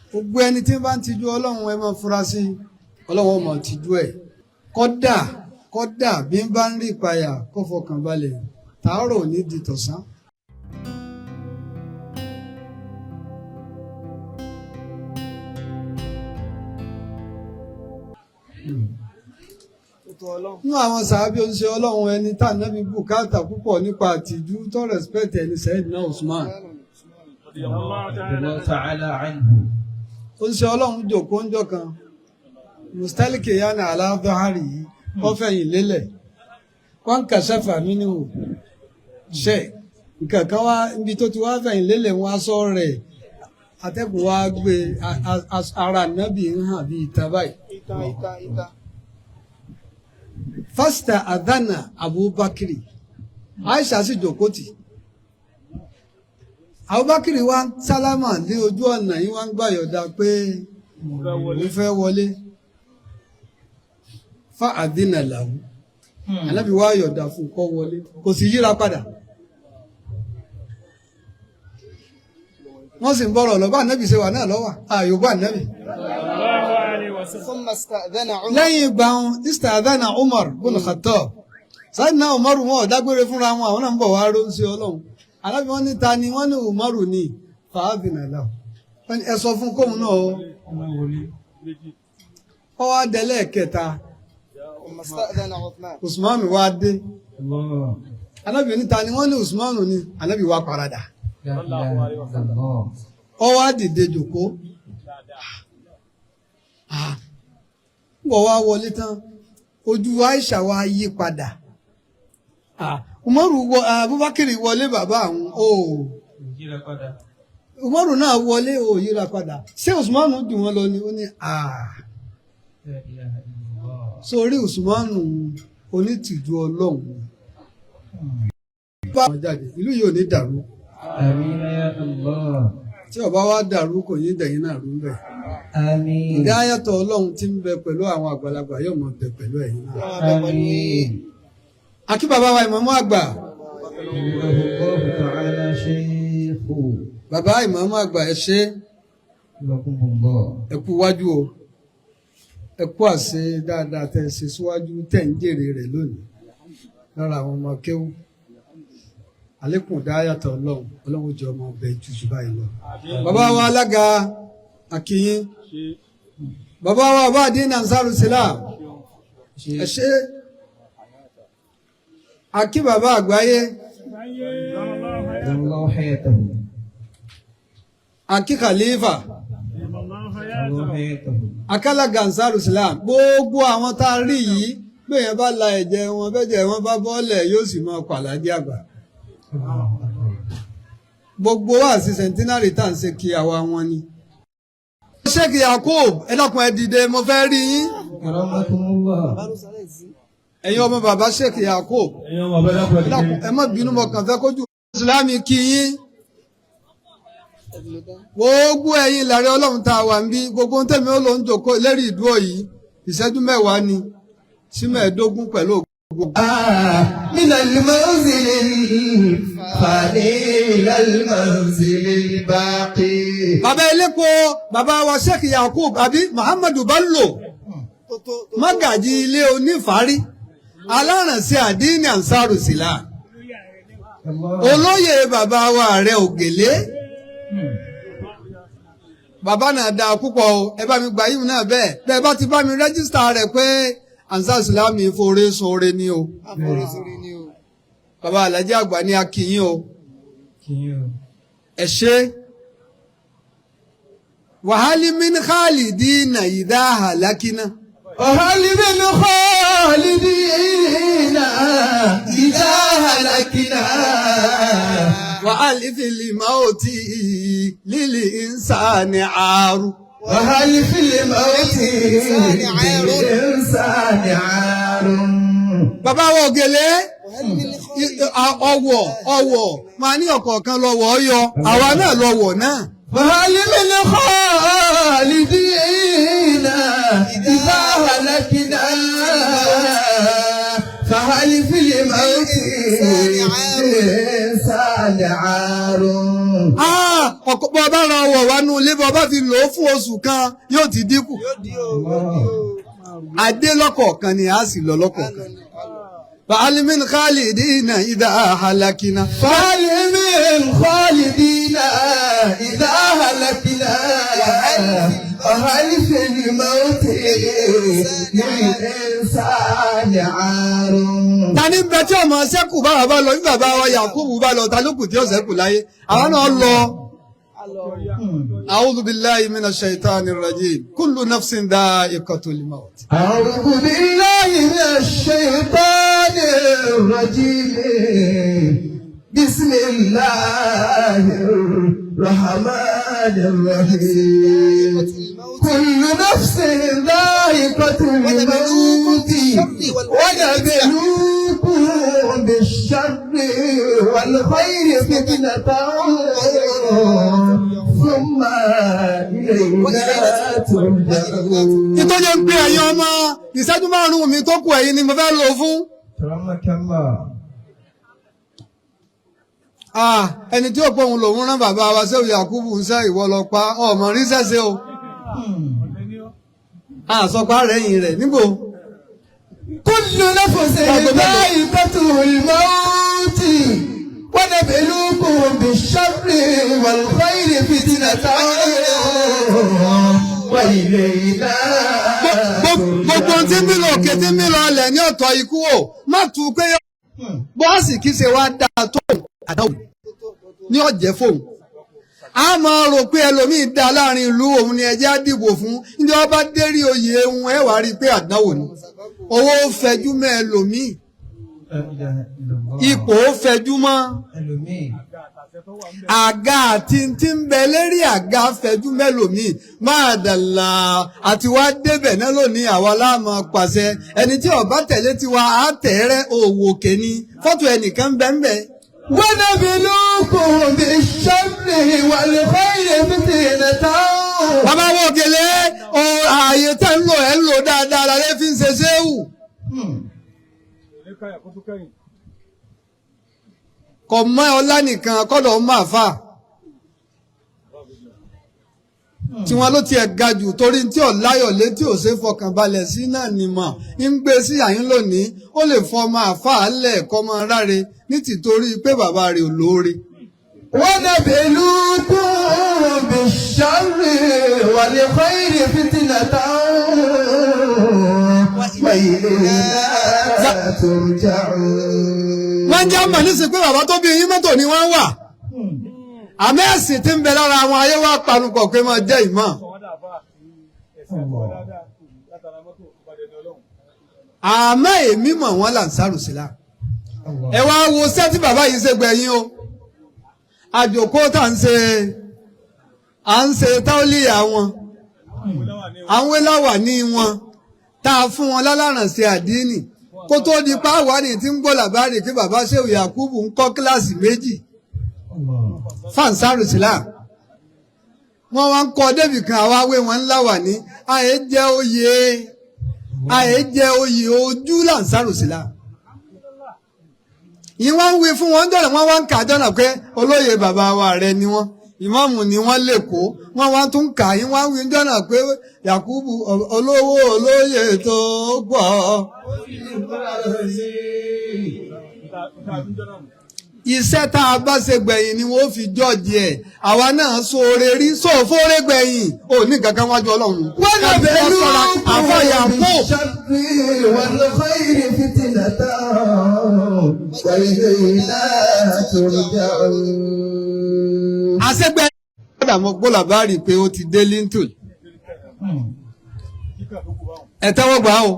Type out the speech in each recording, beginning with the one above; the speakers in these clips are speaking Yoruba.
Gbogbo ẹni tí ń bá ń tijú Ọlọ́run, ẹ máa fura sí i, Ọlọ́run ó máa tijú ẹ̀. Kódà kódà bí ń bá ń rí ìpayà, kó fọkàn balẹ̀, tàárọ̀ ò ní di tọ̀sán. Nínú àwọn sàábí oúnjẹ Ọlọ́run, ẹni tá nábì bùkátà púpọ̀ nípa àtijú tó respect ẹni, Sayyidina Usman. الله تعالى عنه. Oúnjẹ Ọlọ́run jòkó ńjọ́ kan, mustaliki yana aláàbáhárì yìí, wọ́n fẹ̀yìn lélẹ̀, wọ́n kà sẹ́fà mí ní o ṣe nǹkan kan wá níbi tó ti wá fẹ̀yìn lélẹ̀, wọn aṣọ rẹ̀ atẹ́gùn wá gbé ara nábì ń hàn bí ìta báyìí. Ìta ìta ìta. Fásitì àdánà Abubakar, Aisha sì jòkó tì. Abubakar wá ń sálámà ní ojú ọ̀nà yìí, wá ń gbà yọ̀dá pé òun fẹ́ wọlé. Fa àdínà làwù, Ànábì wá yọ̀dá fún kó wọlé, kò sì yíra padà. Wọ́n sì ń bọ̀rọ̀ lọ bá Ànábì ṣe wà náà lọ́wọ́ ààyò bá Ànábì. ثم استأذن عمر. Lẹ́yìn ìgbà wọn, istadhana Umar bin Khattab, Sayyidina Umar, wọn ò dágbére fúnra wọn, àwọn náà ń bọ̀ wá ró ń ṣe Ọlọ́run. Ànábì wọn ní ta ni? Wọ́n ní Umaru ní. Fa'adhina lahu. Wọ́n ní ẹ sọ fún kóun náà ó ó wá délẹ̀ kẹta. ثم استأذن عثمان. Usman wá dé. الله. Ànábì ní ta ni? Wọ́n ní Usman ní. Ànábì wá paradà. لا إله إلا الله. Ó wá dìde jòkó. Wọ́n wá wọlé tán, ojú Aisha wá yí padà. Umaru wọ, Abubakar wọlé, bàbá àwọn o. Yíra padà. Umaru náà wọlé, o yíra padà. Ṣé Usmanu jù wọn lọ ni? Ó ní لا إله إلا الله. Sórí Usmanu, onítìjú Ọlọ́run bá wọn jáde, ìlú yìí ò ní dàrú. آمين يا الله. Tí ó bá wá dàrú, kò ní dẹ̀yìn náà rú bẹ́ẹ̀. آمين. Ìdáyàtọ̀ Ọlọ́run tí ń bẹ pẹ̀lú àwọn àgbàlagbà yóò máa bẹ pẹ̀lú ẹ̀yin náà. آمين. Akí bàbá wa ìmáàmù àgbà. حفظه الله تعالى شيخ. Bàbá ìmáàmù àgbà, ẹ ṣé. حفظكم الله. Ẹ kú wájú o, ẹ kú àṣẹ dáadáa tẹ ẹ ṣe síwájú, tẹ ń jèrè rẹ̀ lónìí lára àwọn ọmọ kéwú. Àlékún dáyàtọ̀ Ọlọ́run, Ọlọ́run jẹ́ ọmọ ọbẹ̀ jù báyìí lọ. Bàbá wa alága, akínyín. Bàbá wa bá dín Ansaru Islam, ẹ ṣé. Akí bàbá àgbáyé. الله حياته. Akí khalifa. الله حياته. Akálága Ansaru Islam, gbogbo àwọn tá a rí yìí, gbẹ̀yẹn bá la ẹ̀jẹ̀ wọn, bẹ́jẹ̀ wọn bá bọ́ọ̀lẹ̀, yóò sì máa pàlàjì àgbà. الله أكبر. Gbogbo wa sí centenary tá à ń ṣe kí àwa wọn ni. Sheikh Yakub, ẹ dákun, ẹ dìde, mo fẹ́ rí yín. كرمكم الله. Ẹ̀yin ọmọ bàbá Sheikh Yakub, Ẹ̀yin ọmọ ọbẹ̀ dákun, ẹ dákun, ẹ má bínú, mo kàn fẹ́ kójú ìsìlámì kí yín. Gbogbo ẹ̀yin ìlàrẹ Ọlọ́run tá a wà ń bí, gbogbo ohun tẹ̀mí ó ló ń jòkó lérí ìdúró yìí, ìṣẹ́jú 10 ni sí 15 pẹ̀lú ògbó. من المنزل الفاني إلى المنزل الباقي. Bàbá elépo, bàbá wa Sheikh Yakub àbí Muhammadu Bello, mágàjì ilé onífàárí, alárànṣẹ́ àdínní Ansaru Islam, الله. Olóyè bàbá wa ààrẹ ògèlé, bàbá náà dáa púpọ̀ o. Ẹ bá mi gbà yín náà bẹ́ẹ̀ bẹ́ẹ̀ bá ti bá mi register rẹ̀ pé Ansar Islam foore sóore ni o. Àforísórí ni o. Bàbá alájẹ àgbà ní akínyìn o. Ẹ ṣe. Wàhálì min khalidina idha halakina. وهل من خالدين إذا هلكنا؟ Wàhálì fil mauti lil insani àrù. وهل في الموت للإنسان عار؟ Bàbá wa ògèlè, ọwọ̀ ọwọ̀ máa ní ọ̀kọ̀ọ̀kan lọ́wọ́ ọyọ, àwa náà lọ́wọ́ náà. وهل من خالدين إذا هلكنا؟ فهل في الموت للإنسان عار؟ Ah, Ọkọ̀ bọ́ bá ra ọwọ́ wa nú ilé, bọ́ bá fi lò ó fún oṣù kan, yóò ti dínkù. Yóò di o, yóò di o. Adé lọ́kọ̀ọ̀kan ni a sì lọ lọ́kọ̀ọ̀kan. Fa'alimin khalidina idha halakina. فهل من خالدين إذا هلكنا وهل في الموت للإنسان عار. Ta ní bẹ tí ọmọ sẹ́kù bá bàbá lọ, bí bàbá wa Yakubu bá lọ, ta ló kù tí ó sẹ́kù láyé? Àwọn náà lọ. A'udhu billahi minash shaitanir rajim. Kullu nafsin dha'iqatul maut. أعوذ بالله من الشيطان الرجيم. بسم الله الرحمن الرحيم. كل نفس ذائقة الموت ونبلوكم بالشر والخير فتنة ثم إلينا ترجعون. Ìtọ́jú ń pè ẹ̀yin ọmọ, ìṣẹ́jú 5 mi tó kù, ẹ̀yin ni mo fẹ́ lò fún. Ramakallah. Ah, ẹni tí ó pọ̀ òun lòun rán bàbá wa sẹ́wù Yakubu ń sẹ́, ìwọ lọ pa ọmọ rí sẹ́sẹ́ o. Àsọpá rẹ̀ yìn rẹ̀ nígbò. كل نفس ذائقة الموت ونبلوكم بالشر والخير فتنة وإلينا. Gbogbo ohun tí ń mí lọ òkè, tí ń mí lọ ọlẹ̀ ní ọ̀tọ̀ ikú o. Má tu pé bọ́ọ̀sì kì í ṣe wá dáa tó àdáwò ní ọ̀jẹ̀ fóun. A máa rò pé ẹlòmíì dá láàrin ìlú, òun ni ẹjẹ́ á dìbò fún. Ní wọ́n bá dérí oyè ehun, ẹ wàá rí i pé àdánwò ni. Owó fẹjú mọ́ ẹlòmíì, ipò fẹjú mọ́ àga, àti tí ń bẹ lérí àga fẹjú mẹ́lòmíì máa dàlà àti wá débẹ̀ náà lónìí. Àwa láàmú pàṣẹ, ẹni tí ó bá tẹ̀lé tiwa á tẹ̀rẹ́ òwò kẹ́ni fọ́tò ẹnìkan bẹ́ẹ̀. ونبلوكم بالشر والخير فتنة. Bàbá wo òkèlè o, ààyè tẹ́ ń lò, ẹ̀ ń lò dáadáa lálẹ́ fi ń ṣe séwù. Kò mọ ọlá nìkan kọ́dọ̀ ọmọ àfà tí wọn ló tiẹ̀ ga jù, torí tí ò láyọ̀ létí ò ṣe fọkàn balẹ̀ sí náà ni mọ̀ ń gbé sí àyín lónìí. Ó lè fọ ọmọ àfà lẹ̀ kọ́ mọ ráre ní tìtorí pé bàbá rẹ̀ ò lóore. ونبلوكم بالشر والخير فتنة وإلينا ترجعون. Wọ́n jẹ́ mọ̀ nísìnyí pé bàbá tó bí yín, mọ́tò ni wọ́n wà, àmọ́ ẹ̀sìn tí ń bẹ lára àwọn ayé wa panupọ̀ pé máa jẹ́ ìmọ̀. Àmọ́ èmi mọ̀ wọ́n là ń sárùsílà. Ẹ wá wo sẹ́ tí bàbá yìí ṣe gbẹ̀yìn o. Àjòkó tá ń ṣe, à ń ṣe táólìyà wọn, àwọn ẹláwà ní wọn tá a fún wọn lálàránṣẹ́ àdínì, kó tó di páwá ní tí ń gbọ́ làbárì kí bàbá Ṣéhù Yakubu ń kọ́ kíláàsì 2 fáǹsárù sílá. Wọ́n wá ń kọ́ débì kan, àwa wé wọn ńlá wà ní àyè jẹ́ oyè, àyè jẹ́ oyè ojú làǹsárù sílá yìí. Wọ́n ń wí fún wọn jọ̀nà, wọ́n wá ń kà jọ̀nà pé olóyè bàbá wa rẹ ni wọ́n, ìmáàmù ni wọ́n lè kó wọ́n wá tún kà yín. Wọ́n ń wí jọ̀nà pé Yakubu olówó olóyè tó pọ̀. Iṣẹ́ tá a bá ṣe gbẹ̀yìn ni wọ́n fi jọ́ọ̀jì ẹ̀. Àwa náà sóore rí sóòfóore gbẹ̀yìn ò ní kankan wájú Ọlọ́run. ونبلوكم Àfàyà kó. بالشر والخير فتنة وإلينا ترجعون. Àṣegbẹ́ padà mọ́ gbọ́ làbárì pé ó ti dé lintel. Ẹ tẹ́wọ́ gbà ó.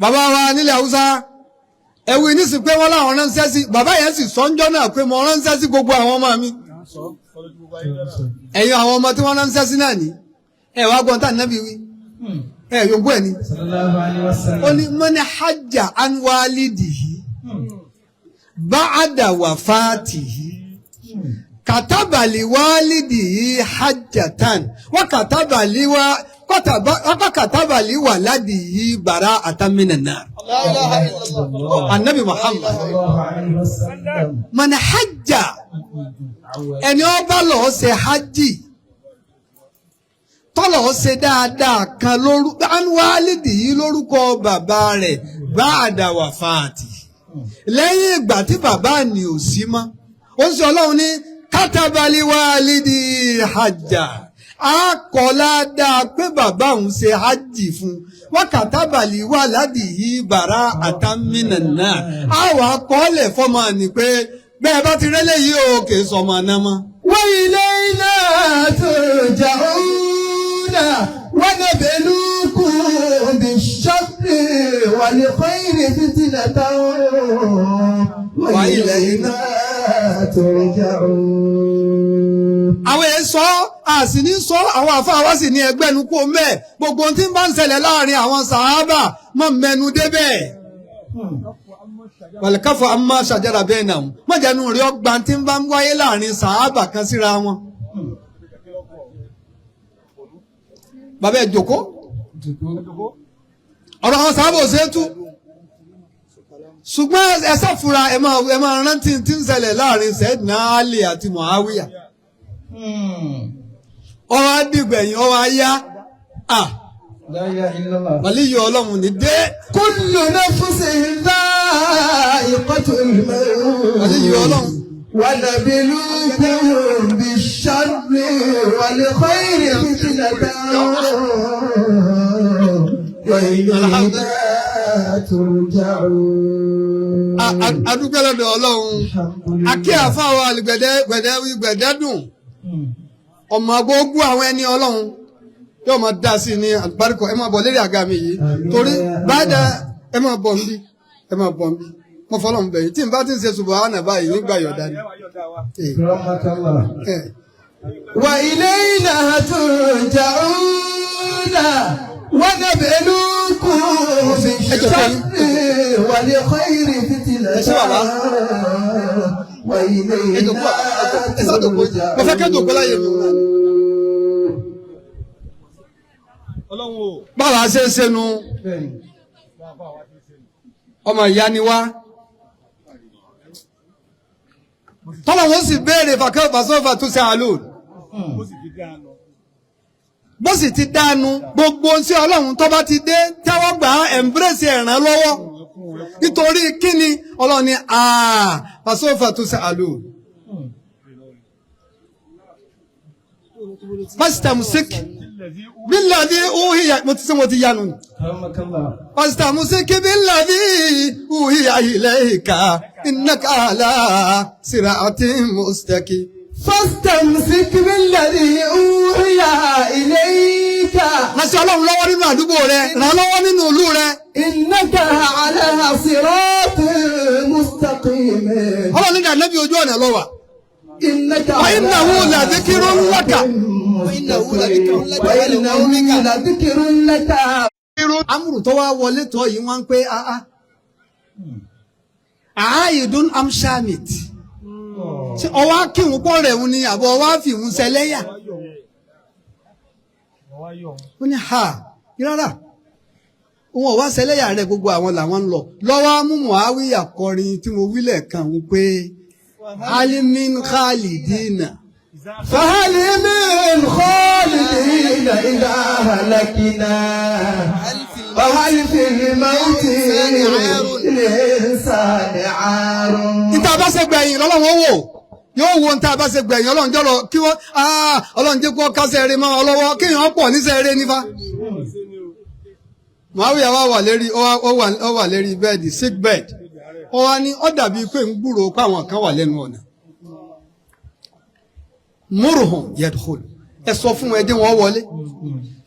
Bàbá wa nílẹ̀ Haúsá, ẹ̀wù nísìsiyìí pé wọ́n láwọn ránṣẹ́ sí bàbá yẹn, sì sọ́njọ́ náà pé mo ránṣẹ́ sí gbogbo àwọn ọmọ mi. Ẹ̀yin àwọn ọmọ tí wọ́n ránṣẹ́ sí náà ní ẹ̀ wá gbọ́n tá nàbí wí ẹ̀ yòókù ẹ̀ ni. Ó ní mọ́ni hajja an walidihi ba'ada wafatihi. Kàtàbàlì wálìdì yìí hajjatan wọ́n kàtàbàlì wá kàtàbàlì wà ládì yìí bàrà àtàmínàna. La ilaha illallah. Anabi Muhammad Sallallahu alayhi wa sallam. mọ̀nà hajja ẹni ó bá lọ́ọ́ ṣe hajji tọ́lọ̀ ṣe dáadáa kan lórúkọ wálìdì yìí lórúkọ bàbá rẹ̀ bá àdàwà fàtì lẹ́yìn ìgbà tí bàbá ní ò sí mọ́ ó ń sọ ọlọ́run ní kátàbálí wálìdì hajja àkọlá dáa pé bàbá òun ṣe hajj fún wọn kàtàbálí wàládì yìí bàrà àtàmínà náà àwọn akọọ́lẹ̀ fọmọ ní pé bẹ́ẹ̀ bá ti rẹ́lẹ̀ yìí o kì í sọmọ náà mọ́. وإلينا ترجعون ونبلوكم بالشر والخير فتنة وإلينا ترجعون. Àwọn ẹ̀ sọ àsì ní sọ àwọn àfáà wá sì ní ẹgbẹ́nu kó mẹ́ gbogbo ohun tí ń bá ń ṣẹlẹ̀ láàrin àwọn sàhábà mọ́ mẹ́nu débẹ̀. Wàlẹ́káfọ́ àmọ́ ṣàjára bẹ́ẹ̀ náà mọ̀jẹ̀nu rí ọgbà tí ń bá ń wáyé láàrin sàhábà kan síra wọn. Bàbá ẹ̀ jòkó ọ̀rọ̀ àwọn sàhábà ò ṣeé tú ṣùgbọ́n ẹ ṣàfura ẹ máa rántí tí ń ṣẹlẹ̀ láàrin Sayyidina Ali àti Muawiya ọwọ́ adìgbẹ̀yìn ọwọ́ ayá à La ilaha illallah. wàlíyọ ọlọ́run ní dé. كل نفس ذائقة الموت Wàlíyọ ọlọ́run. ونبلوكم بالشر والخير فتنة وإلينا ترجعون. Adúpẹ́ lọ́dọ̀ ọlọ́run akí àfáwọn àlùgbẹ̀dẹ́ gbẹ̀dẹ́ gbẹ̀dẹ́ dùn ọmọ gbogbo àwọn ẹni ọlọ́run yóò máa dá sí ní àlùbáríkọ ẹ máa bọ̀ lérí àga mi yìí torí báyìí ẹ máa bọ̀ nbí ẹ máa bọ̀ nbí mo fọlọ́ ń bẹ̀yìn tí n bá ti ń ṣe subhana báyìí nígbà yọ̀dá ni. وإلينا ترجعون ونبلوكم بالشر والخير فتنة وإلينا Mo fẹ́ kẹ́ jòkó láyé mi. ترجعون. Báwa ṣe ń ṣẹnu ọmọ ìyá ni wá tọ́lọ̀ wọ́n sì béèrè fàkẹ́ fàṣọ́fà tó ṣe àlò bó sì ti dánu gbogbo sí ọlọ́run tó bá ti dé tẹ́wọ́ gbà á embrace ẹ̀ràn lọ́wọ́ nítorí kíni ọlọ́run ni fàṣọ́fà tó ṣe àlò. Pásítà Musik bílàdí uhiya mo ti sẹ́ mo ti yanu ni. Pásítà Musik bílàdí uhiya ilayka innaka ala siratin mustaqim. فاستمسك بالذي أوحي إليك Ránṣẹ́ ọlọ́run lọ́wọ́ nínú àdúgbò rẹ, ràn lọ́wọ́ nínú ìlú rẹ. إنك على صراط مستقيم. Ọlọ́run nígbà nẹ́bí ojú ọ̀nà ló wà. إنك وإنه لذكر لك. وإنه لذكر لك وإنه لذكر لك. Amúrù tó wá wọlé tọ́ yìí wọ́n ń pé áá. Àáyìdún amshamit. Ṣé ọwá kírun pọ̀ rẹ̀ ń ni àbọ̀ ọwá fìhun ṣẹlẹ́yà? Ó ní ha rárá. Òun ọ̀wá ṣẹlẹ́yà rẹ̀ gbogbo àwọn làwọn ń lọ. Lọ́wọ́ mú Muawiya kọrin tí mo wí lẹ́ẹ̀kan ń pé Alimin Khalidina. فهل من خالدين إذا هلكنا وهل في الموت للإنسان عار. Níta bá ṣe gbẹ̀yìn lọ́lọ́run ó wò yóò wo níta bá ṣe gbẹ̀yìn ọlọ́run jọ̀rọ̀ kí wọ́n ọlọ́run jẹ́ kó kásẹ̀ eré mọ́ ọ lọ́wọ́ kí èèyàn pọ̀ níṣẹ́ eré nífa. Muawiya wá wà lérí ó wà lérí bẹ́ẹ̀dì sick bed ó wá ní ó dàbí pé ń gbúròó pé àwọn kan wà lẹ́nu ọ̀nà. Murhum yadkhulu ẹ sọ fún ẹ dé wọn wọlé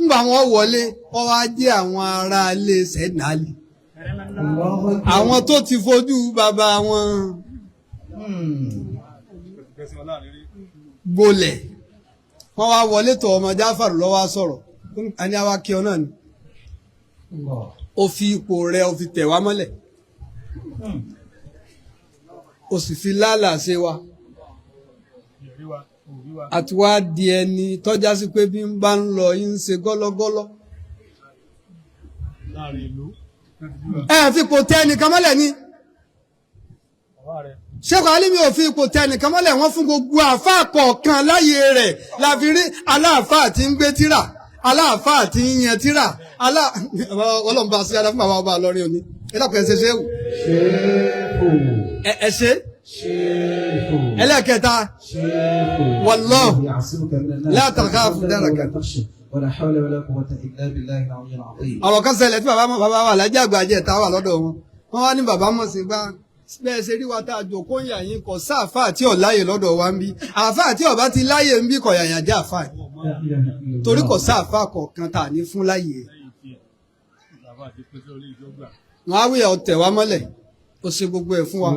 ńgbà wọn wọlé ó wá jẹ́ àwọn ará ilé Sayyidina Ali àwọn tó ti fojú bàbá wọn gbolẹ̀ wọ́n wá wọlé tó ọmọ Jáfàrù lọ́wọ́ sọ̀rọ̀ ẹni àwa kí ọ náà ni ó fi ipò rẹ̀ ó fi tẹ̀ wá mọ́lẹ̀ ó sì fi lálàá ṣe wa Àti wá di ẹni tọ́já sí pé bí ń bá ń lọ yín ń ṣe gọ́lọ́gọ́lọ́. Ẹ fi kò tẹ ẹnìkan mọ́lẹ̀ ni. Sheikh Alimi ò fi ipò tẹ ẹnìkan mọ́lẹ̀, wọ́n fún gbogbo àáfàá kọ̀ọ̀kan láyé rẹ̀ la fi rí aláàfáà tí ń gbé tíra, aláàfáà tí ń yan tíra, alá ọlọ́run bá sí adá fún bàbá ọba Ìlọrin òní. Ẹ dákun, ẹ ṣe ṣéwù. Ẹ ṣe. Ẹlẹ́kẹta, والله لا تخاف دركا. ولا حول ولا قوة إلا بالله العلي العظيم. Ọ̀rọ̀ kan ṣẹlẹ̀ tí bàbá bàbá wà lájẹ́ àgbà jẹ́ ta wà lọ́dọ̀ wọn. Wọ́n wá ní bàbá mọ̀ sí gbá bẹ́ẹ̀ ṣe rí wa tá a jòkó ń yà yín, kò sáàfáà tí ò láyè lọ́dọ̀ wa ń bí. Àáfáà tí ọba ti láyè ń bí kò yàyàn jẹ́ àáfáà, لا إله إلا الله. torí kò sáàfáà kọ̀ọ̀kan tá a ní fún láyè. Wọn á wíyà ọ̀tẹ̀ wa mọ́lẹ̀, ó ṣe gbogbo ẹ̀ fún wa,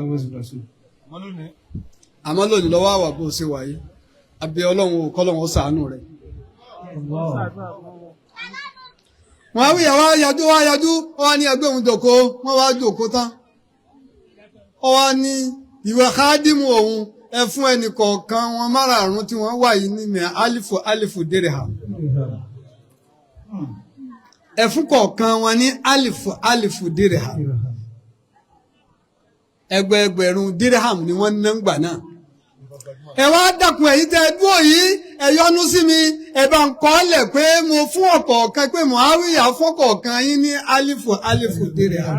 àmọ́ lónìí lọ́wọ́ àwà bó ṣe wà yìí, abẹ́ Ọlọ́run ò kọ́lọ́run ó ṣàánú rẹ̀. الله. Wọ́n á wíyà wá yọjú, wá yọjú, wọ́n wá ní ẹgbẹ́ òun jòkó. Wọ́n wá jòkó tán, ó wá ní ìwé kádìmù òun, ẹ fún ẹnì kọ̀ọ̀kan wọn márààrún tí wọ́n wà yìí ní mẹ́ alifu alifu dirham. Ẹ fún kọ̀ọ̀kan wọn ní alifu alifu dirham, ẹgbẹẹgbẹ̀rún dirham ni wọ́n ná ń gbà náà. Ẹ wá dákun, ẹ̀yin tẹ́ ẹ dúró yìí, ẹ yọ́nú sí mi, ẹ bá ń kọ́ lẹ̀ pé mo fún ọ̀kọ̀ọ̀kan, pé Muawiya fún ọ̀kọ̀ọ̀kan yín ní alifu alifu dirham.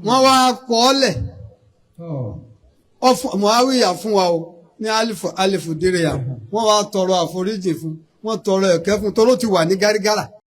Wọ́n wá kọ́ lẹ̀, Muawiya fún wa o ní alifu alifu dirham. Wọ́n wá tọrọ àforíjì fún, wọ́n tọrọ ẹ̀kẹ́ fún, toró ti wà ní gárígárà.